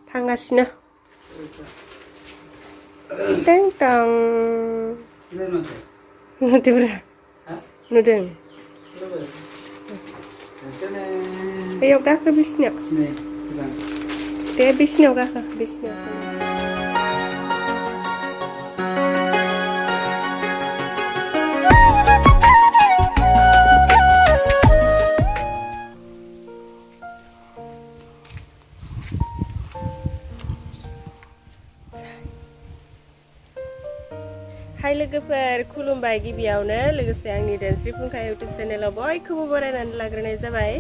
थांगासिनो 땡땅 नुदोंब्रा नुदों बैयाव गाखो बिसिनायाव दे बिसिनायाव गाखो बिसिनायाव हाय लोगोफोर खुलुमबाय गिबियावनो लोगोसे आंनि धोनस्रि फुंखा इउटुब चेनेलाव बयखौबो बरायनानै लाग्रोनाय जाबाय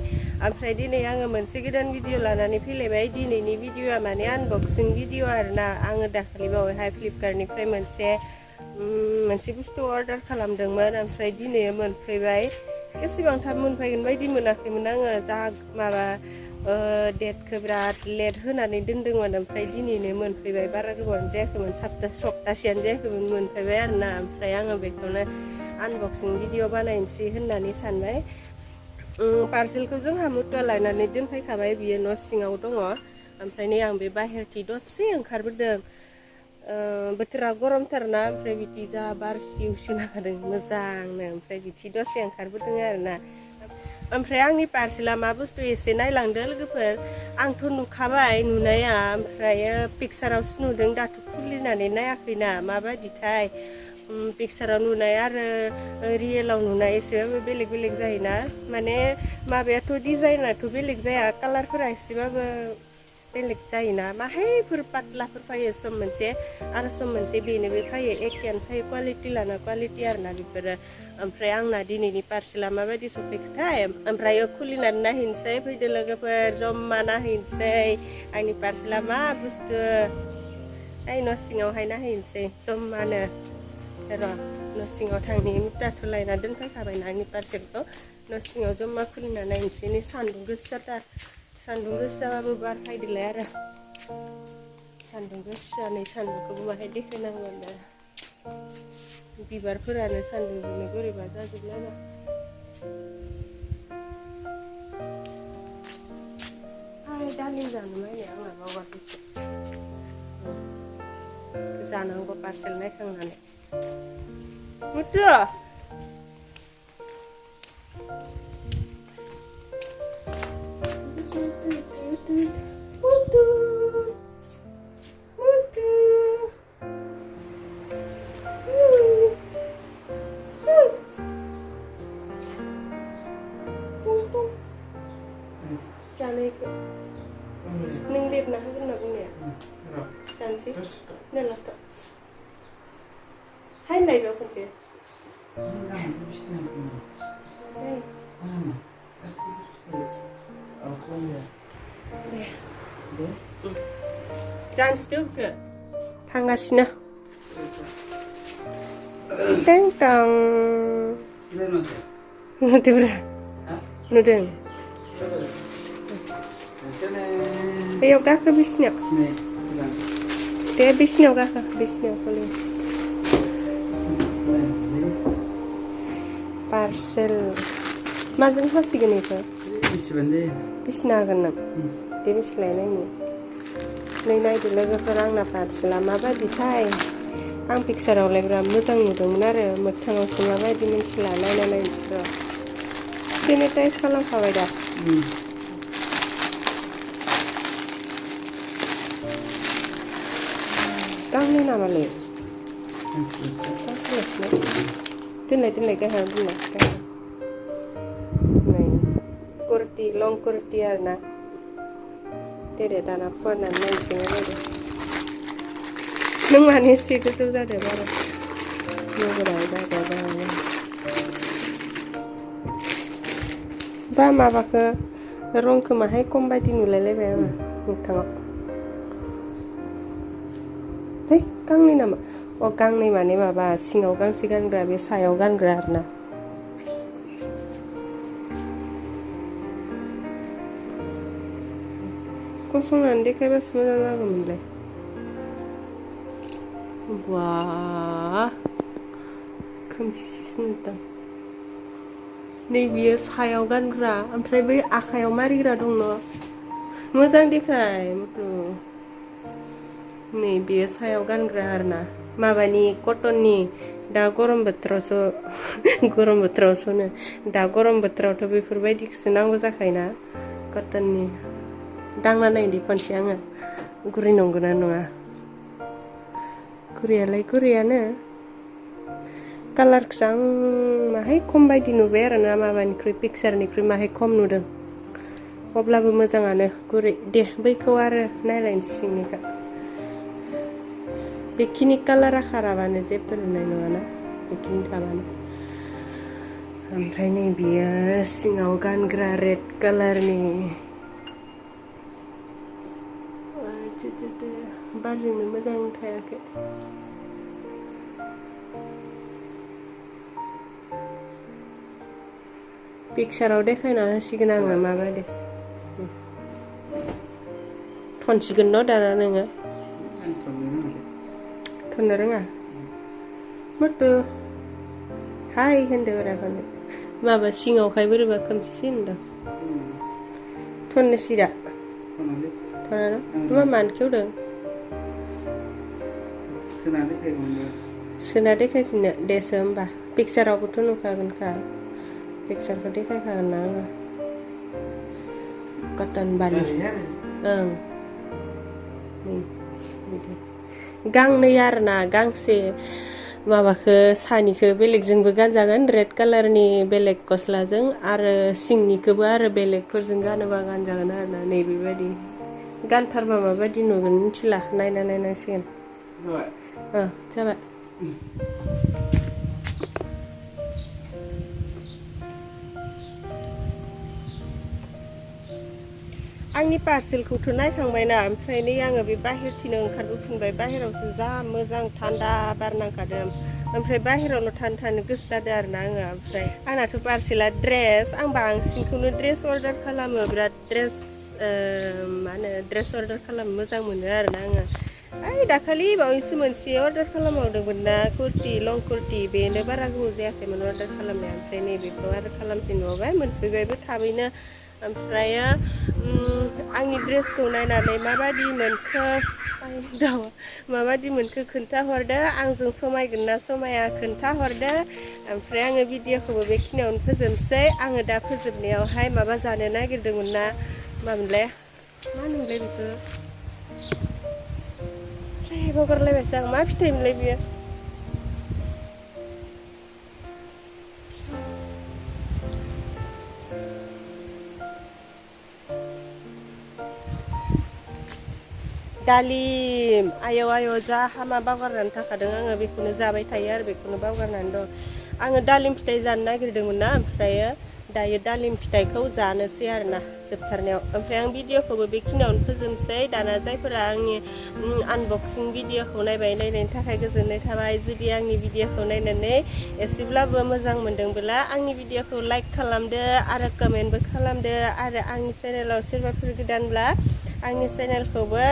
ओमफ्राय दिनै आङो मोनसे गोदान भिडिअ लानानै फैलायबाय दिनैनि भिडिअआ माने आनबक्सिं भिडिअ आरोना आङो दाखालि बावैहाय फ्लिपकार्टनिफ्राय मोनसे बुस्थु अर्डार खालामदोंमोन ओमफ्राय दिनै मोनफैबाय एसेबां थाब मोनफैगोन बायदि मोनाखैमोन आङो जा माबा डेटखौ बिराद लेट होनानै दोनदोंमोन ओमफ्राय दिनैनो मोनफैबाय बारा गोबावानो जायाखैमोन सप्तासेयानो जायाखैमोन मोनफैबाय आरोना ओमफ्राय आङो बेखौनो आनबक्सिं भिडिअ बानायनोसै होननानै सानबाय पार्सेलखौ जोंहा मुथा लायनानै दोनफैखाबाय बियो न' सिङाव दङ ओमफ्राय नै आं बे बाहेरथि दसे ओंखारबोदों बोथोरा गरमथारना ओमफ्राय बिदि जा बार सिउ सिउ नांखादों मोजांनो ओमफ्राय बिदि दसे ओंखारबोदों आरोना ओमफ्राय आंनि पार्सेला मा बुस्थु एसे नायलांदो लोगोफोर आंथ' नुखाबाय नुनाया ओमफ्राय पिक्सारावसो नुदों दाथ' खुलिनानै नायाखैना माबायदिथाय पिक्साराव नुनाय आरो रियेलाव नुनाय एसेबाबो बेलेग बेलेग जायोना माने माबायाथ' डिजाइनाथ' बेलेग जाया कालारफोरा एसेबाबो बेलेग जायोना माहायफोर पातलाफोर फैयो सम मोनसे आरो सम मोनसे बेनोबो फैयो एखेयानो फैयो क्वालिटि लाना क्वालिटि आरोना बेफोरो ओमफ्राय आंना दिनैनि पार्सेला माबायदि सफैखोथाय ओमफ्राय खुलिनानै नायहैनोसै फैदो लोगोफोर जमा नायहैनोसै आंनि पार्सेला मा बुस्थु ओइ न' सिङावहाय नायहैनोसै जमानो र' न' सिङाव थांनि मुथाथ' लायना दोनफैखाबायना आंनि पार्सेलखौ न' सिङाव जमा खुलिना नायनोसै नै सान्दुं गोसाथार सान्दुं गोसाबाबो बार फैदोलाय आरो सान्दुं गोसा नै सान्दुंखौबो माहाय देखायनांगौ दा बिबारफोरानो सान्दुंजोंनो बोरैबा जाजोबलायबा हाय दालिम जानो नायनाया आंना बावगारदोंसो जानांगौ पार्सेल नायखांनानै मुथु जानायखौ नों लिरना होगोन होनना बुंनाया जानोसै नोलाथ' हाय होनलाय बेयाव खनसे जानोसै दोनखो थांगासिनो 땡땅 नुदोंब्रा नुदों बैयाव गाखो बिसिनायाव दे बिसिनायाव गाखो बिसिनायाव खुलि पार्सेल माजों हासिगोन बेखौ बिसिना होगोन नों दे बिसिलाय नायनि नै नायदो लोगोफोर आंना पार्सेला माबायदिथाय आं पिक्सारावलाय बिराद मोजां नुदोंमोन आरो मोगथाङावसो माबायदि मिथिला नायना नायनोसै र' सेनिटाइज खालामखाबाय दा गांनै नामालै दोननाय गाहायाव दोननाय नै कुर्ति लं कुर्ति आरोना दे दाना फुवारनानै नायनोसै नायदो नों माने एसे गोजौ जादों बारा मोजाङै जादों बा माबाखौ रंखौ माहाय खम बायदि नुलायलायबाय आङो मोगथाङाव है गांनै नामा अ गांनै माने माबा सिङाव गांसे गानग्रा बे सायाव गानग्रा आरोना गसंनानै देखायबासो मोजां जागौमोनलाय बा खोमसिसो नुदों नै बियो सायाव गानग्रा ओमफ्राय बै आखायाव मारिग्रा दं न' मोजां देखाय मुथु नै बेयो सायाव गानग्रा आरोना माबानि कटननि दा गरम बोथोरावसोनो दा गरम बोथोरावथ' बेफोरबायदिखौसो नांगौ जाखायोना कटननि दांना नायदि खनसे आङो गुरै नंगौना नङा गुरैयालाय गुरैयानो कालारखौसो आं माहाय खम बायदि नुबाय आरोना माबानिख्रुइ पिक्सारनिख्रुइ माहाय खम नुदों अब्लाबो मोजाङानो गुरै दे बैखौ आरो नायलायनोसै सिंनिखौ बेखिनि कालारा खाराबानो जेबो नुनाय नङाना बेखिनि थाबानो ओमफ्राय नै बियो सिङाव गानग्रा रेड कालारनि बारजोंनो मोजां थायाखै पिक्साराव देखायना होसिगोन आङो माबायदि थनसिगोन न' दाना नोङो थननो रोङा मथु हाय होनदो रागानो माबा सिङावखाय बोरैबा खोमसिसि होनदों थननोसै दा थना मा मानो खेवदों सोना देखायफिननो देसो होमबा पिक्सारावबोथ' नुखागोनखा पिक्सारखौ देखायखागोन ना आङो कटन बालि ओं गांनै आरोना गांसे माबाखौ सानिखौ बेलेगजोंबो गानजागोन रेड कालारनि बेलेग गस्लाजों आरो सिंनिखौबो आरो बेलेगफोरजों गानोबा गानजागोन आरोना नैबेबायदि गानथारबा माबायदि नुगोन मिथिला नायना नायनांसिगोन जाबाय आंनि पार्सेलखौथ' नायखांबायना ओमफ्राय नै आङो बे बाहेरथिनो ओंखारबोफिनबाय बाहेरावसो जा मोजां थान्दा बार नांखादों ओमफ्राय बाहेरावल' थानो गोसो जादों आरोना आङो ओमफ्राय आंनाथ' पार्सेला ड्रेस आं बांसिनखौनो ड्रेस अर्डार खालामो बिराद ड्रेस मा होनो ड्रेस अर्डार खालामनो मोजां मोनो आरोना आङो ओइ दाखालि बावैसो मोनसे अर्डार खालामबावदोंमोन ना कुर्ति लं कुर्ति बेनो बारा गोबाव जायाखैमोन अर्डार खालामनाया ओमफ्राय नैबेखौ आरो खालामफिनबावबाय मोनफैबायबो थाबैनो ओमफ्राय आंनि ड्रेसखौ नायनानै माबादि मोनखो माबादि मोनखो खोन्थाहरदो आंजों समायगोन ना समाया खोन्थाहरदो ओमफ्राय आङो भिडिअखौबो बेखिनियावनो फोजोबसै आङो दा फोजोबनायावहाय माबा जानो नागिरदोंमोन ना मामोनलाय मा होनोमोनलाय बेखौ बावगारलायबायसो आं मा फिथाइमोनलाय बियो दालिम आयौ जा हामा बावगारनानै थाखादों आङो बेखौनो जाबाय थायो आरो बेखौनो बावगारनानै दं आङो दालिम फिथाइ जानो नागिरदोंमोन ना ओमफ्राय दायो दालिम फिथाइखौ जानोसै आरोना जोबथारनायाव ओमफ्राय आं भिडिअखौबो बेखिनियावनो फोजोबसै दाना जायफोरा आंनि आनबक्सिं भिडिअखौ नायनायनि थाखाय गोजोननाय थाबाय जुदि आंनि भिडिअखौ नायनानै एसेब्लाबो मोजां मोनदोंब्ला आंनि भिडिअखौ लाइक खालामदो आरो कमेन्टबो खालामदो आरो आंनि चेनेलाव सोरबाफोर गोदानब्ला आंनि चेनेलखौबो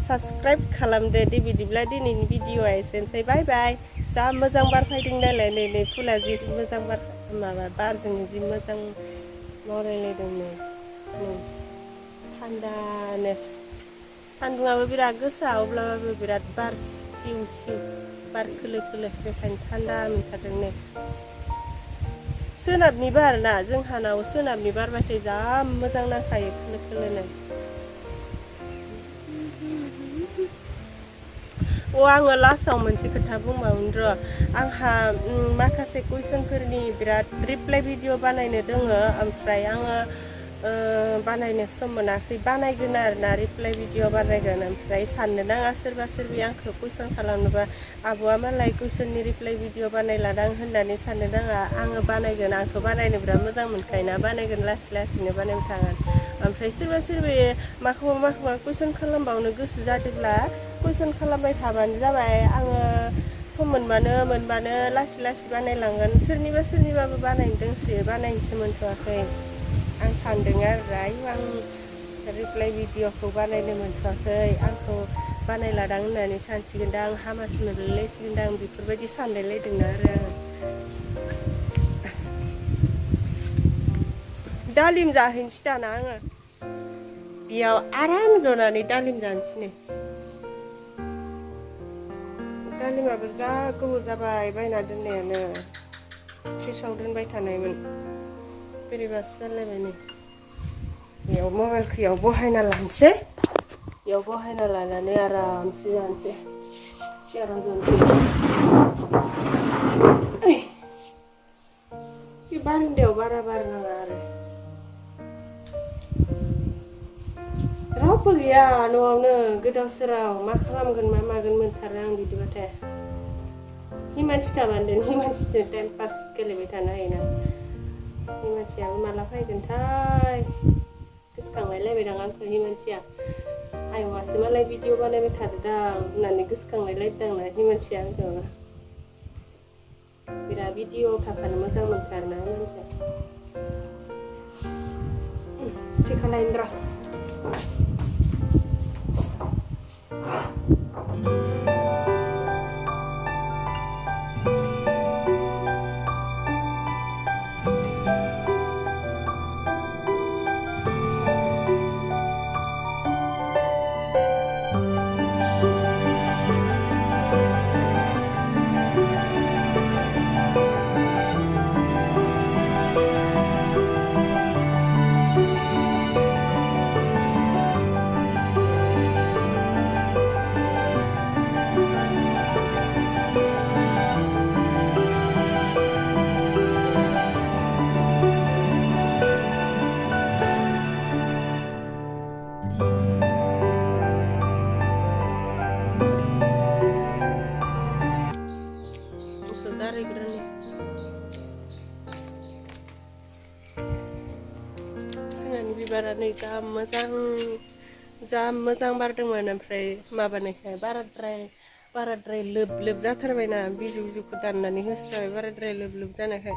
साबस्क्राइब खालामदो दे बिदिब्ला दिनैनि भिडिअआ एसेनोसै बाय बाय जा मोजां बार फैदों नालाय नै फुला जि मोजां बार माबा बारजों जि मोजां मावलायलायदों नै थान्दानो सान्दुङाबो बिराद गोसा अब्लाबो बिराद बार सिउ सिउ बार खोलो खोलो बेखायनो थान्दा मोनथारदों नै सोनाबनि बार ना जोंहानाव सोनाबनि बारबाथाय जा मोजां नांखायो खोलो खोलोनो आङो लास्टआव मोनसे खोथा बुंबावनो र' आंहा माखासे कुइसनफोरनि बिराद रिप्लाइ भिडिअ बानायनो दोङो ओमफ्राय आङो बानायनो सम मोनाखै बानायगोन आरोना रिप्लाइ भिडिअ बानायगोन ओमफ्राय साननो नाङा सोरबा सोरबि आंखौ कुइसन खालामनोबा आब'आ मालाय कुइसननि रिप्लाइ भिडिअ बानायलादां होननानै साननो नाङा आङो बानायगोन आंखौ बानायनो बिराद मोजां मोनखायोना बानायगोन लासै लासैनो बानायबाय थागोन ओमफ्राय सोरबा सोरबि माखौबा कुइसन खालामबावनो गोसो जादोंब्ला कुइसन खालामबाय थाबानो जाबाय आङो सम मोनबानो लासै लासै बानायलांगोन सोरनिबाबो बानायनो दोंसोयो बानायनोसो मोनथ'वाखै आं सानदों आरो आं रिप्लाइ भिडिअखौ बानायनो मोनथ'वाखै आंखौ बानायलादां होननानै सानसिगोनदां आं हामासो मोनलायलायसिगोनदां आं बेफोरबायदि सानलायलायदोंना आरो दालिम जाहैनोसै दाना आङो बेयाव आराम जनानै दालिम जानोसै नै दालिमाबो जा गोबाव जाबाय बायना दोननायानो फ्रिजआव दोनबाय थानायमोन बोरैबासो जालायबाय नै बेयाव मबाइलखौ इयाव बहायना लानोसै इयाव बहायना लानानै आरामसे जानोसै सियाराव जनोसै बे बारान्दायाव बारा बार नाङा आरो रावबो गैया न'आवनो गोदाव सोराव मा खालामगोन मा मागोन मोनथारो आं बिदिबाथाय हिमानसि थाबान्दों हिमानसिजों टाइम पास गेलेबाय थानो हायोना हिमानसियाबो माला फैगोनथाय गोसोखांलायलायबायदां आंखौ हिमानसिया आयंआसो मालाय भिडिअ बानायबाय थादोंदां होननानै गोसोखांलायलायदोंना हिमानसिया आंखौ बिराद भिडिअ थाफानो मोजां मोनथारोना हिमानसिया थि खालायनो र' जोंहानि बिबारा नै जा मोजां बारदोंमोन ओमफ्राय माबानायखाय बाराद्राय लोब लोब जाथारबायना बिजौखौ दाननानै होस्राबाय बाराद्राय लोब लोब जानायखाय